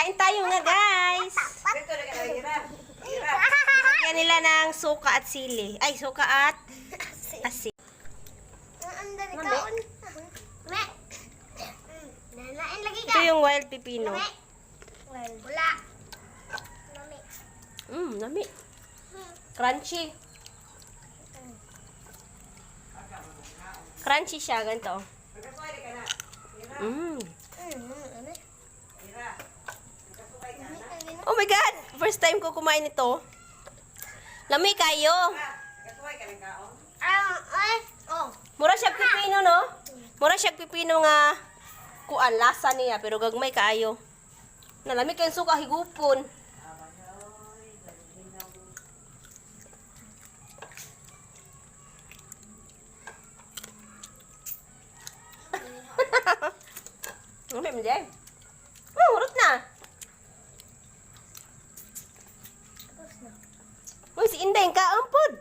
Kain tayo nga, guys. Lagyan nila ng suka at sili. Ay, suka at asin. Ang dami kaon. Me. Nanain lagi ka. Ito yung wild pipino. Me. Wala. Lami. Lami. Crunchy. Crunchy siya, ganito. Ano? Oh my God! First time ko kumain ito. Lami kayo. Ah, ay. Oh. Mura siya pipino, no? Mura siya pipino nga kuan lasa niya pero gagmay kaayo. Nalami kay suka higupon. Lami man diay. Oh, urot na. Tapos na. Uy, si Inday kaon pod.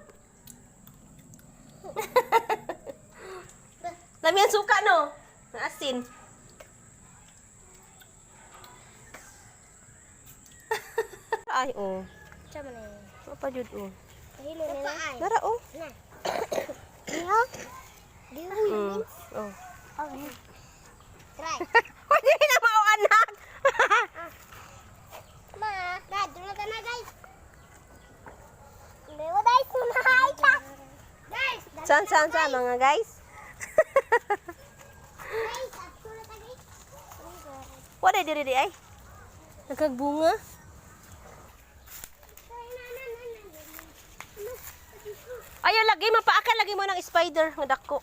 Lami ang suka, no? Ang asin. Ay, oh. Sama na yun. Ano pa jud, oh. Kahilo na na. Nara, oh. Na. Diha? Diha. Oh. Oh. Try. Uy, dili na mao, anak. Ma, dad, dula ka na, guys. Lewa, guys, sumahay ka. Guys, dali Saan, na, saan, saan, mga guys? Guys, absura ka, guys. Wala diri di ay. Nagkagbunga. Ayaw lagi mapaaka lagi mo ng spider nga dako.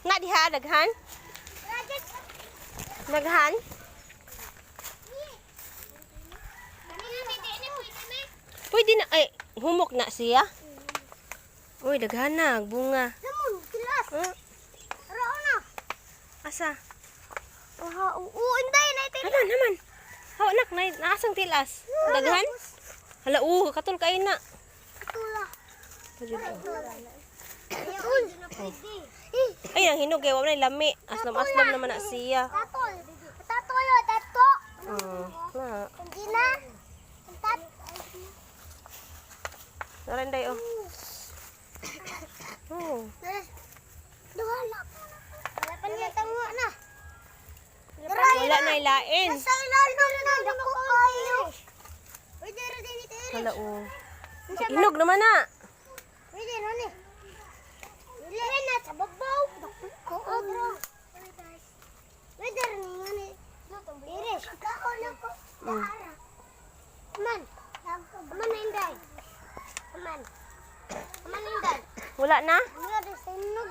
Nga diha daghan? Daghan? Pwede na ay humok na siya. Uy, daghan na bunga. Lamon, tilas. Rao na. Asa? Aha, oo, inday na ito. Hala naman. Haw nak na naasang tilas. Daghan? Hala katol kay na. Tula. Pwede ba? Tol. Ay, ang hinog kay wa na lami. Aslam-aslam naman na siya. Tatol. Tatol, tato. Oh, na. Hindi na. Tat. Naranday oh. Oh. Duha lang. Wala pa niya tango na. Wala na ilain. Sa ilalim na. Dako kayo. Uy, dere dere dere. Hala oh. Hinog naman na. Uy, dere ni. Dili na sa babaw. Dako ko. Uy, dere ni ngani. Dere. Kaon ako. Man. Man inday. Man. Man inday. Wala na? Wala de sa hinog.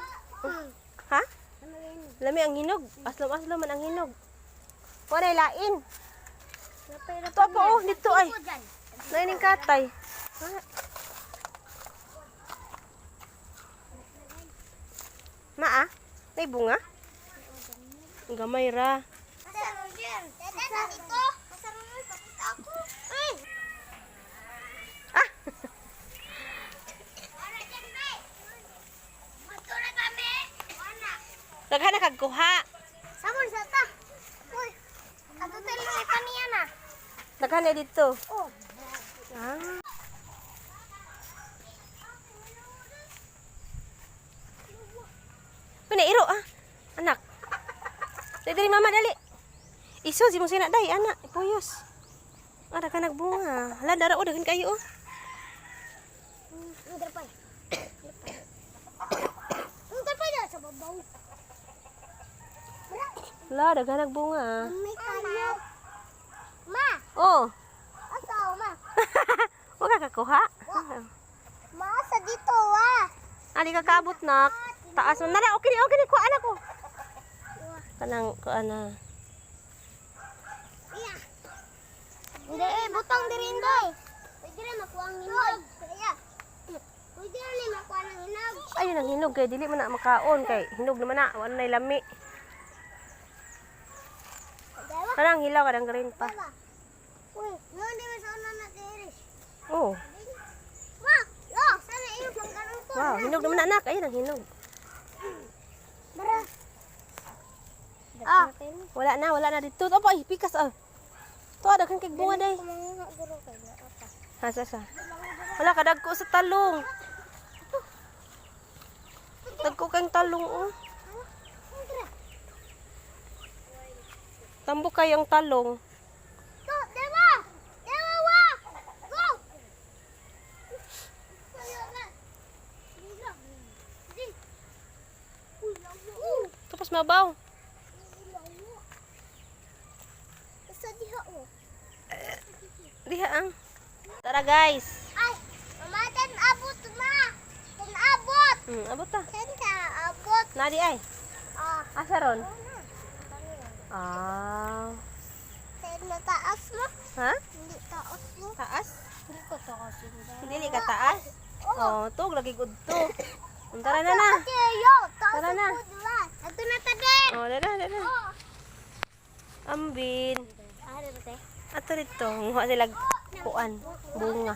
Ha? Lami ang hinog. Aslam-aslam man ang hinog. Wala ilain. Ito pa oh, dito ay. Naining katay. Maa, may bunga? Ang gamay ra. Ah! Daghan na kagkuha. Samon sa ta. Uy. Ato tayo pa niya na. Daghan na dito. Oh. Ah. Pinairo ah. Anak. Dali, dali mama dali. Iso si mo sina day anak, ipuyos. Ara ka nagbunga. Hala dara oh daghan kayo oh. Ang pa. Ang pa sa babaw. Hala daghan nagbunga. May kayo. Ma, Oh. asa ma? Wa ka kakuha. Ma, asa dito wa. Ali ka kaabot nak. Taas man nara okay ni okay ni kuha anak ko. Kanang kuha na. Iya. Hindi eh, butang diri inday. Pwede rin makuha ang hinog. Kaya. Pwede rin makuha ng hinog. Ayun ang hinog kay dili man na makaon kay hinog naman na wala na lami. Dawa. Kanang hilaw kanang green pa. Dawa. Uy, noon di ba sa una na tiris? Oh. Ma, lo, sana iyo pangkaroon ko. Wow, hinog naman na, anak. Ayun ang hinog. Bara. Ah, Wala na, wala na dito. Opo, ay, pikas ah. Tuwa, daghan kay bunga day. Kumanguha guro kay naa pa. Ha, sa sa. Wala, kadagko sa talong. Dagko kang talong, oh. Tambo kayang talong. Go, dewa! Dewa wa! Go! Tapos mabaw. Sa diha oh. Diha ang. Tara, guys. Ay, mama, tan abot ma. Tan abot. Abot ta. Tan ta abot. Nadi ay. Ah. Asa ron? Ah. Tan na taas mo. Ha? Hindi taas mo. Taas? Hindi ko taas. Dili ka taas? Oh, tug lagi gud to. Tara na na. Ate, yo, taas Tara na. ako, diba? Ato na ta din. Oh, dara dara. Oh. Ambin. Ano ba te? Ato dito, nguha sila kuan, bunga.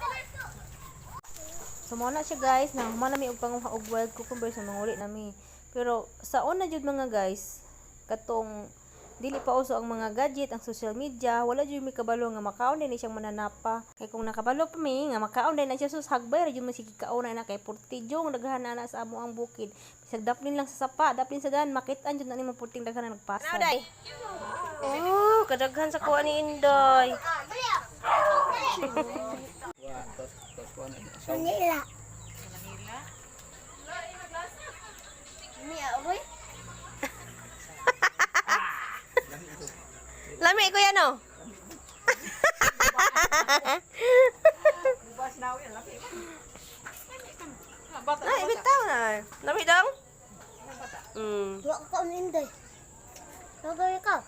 So mao na siya, guys, na human nami og panguha og wild cucumber sa manguli nami. Pero sa una jud, mga guys, katong dili pa uso ang mga gadget, ang social media, wala jud mi kabalo nga makaon din ni siyang mananapa. Kay kung nakabalo pa mi nga makaon din na siya, sus, hagbay ra jud mo sige kaon na kay purtijong daghan na sa amo ang bukid. Bisag daplin lang sa sapa, daplin sa dan, makit-an jud na nimo purting daghan na nagpasad. Ano day? Oh, kadaghan sa kuan ni Inday. Manila. Manila? Mia, oy. Lami ko yan oh. Ay, bitaw na. Lami dong? Wa ka uminday. Gagawin ka.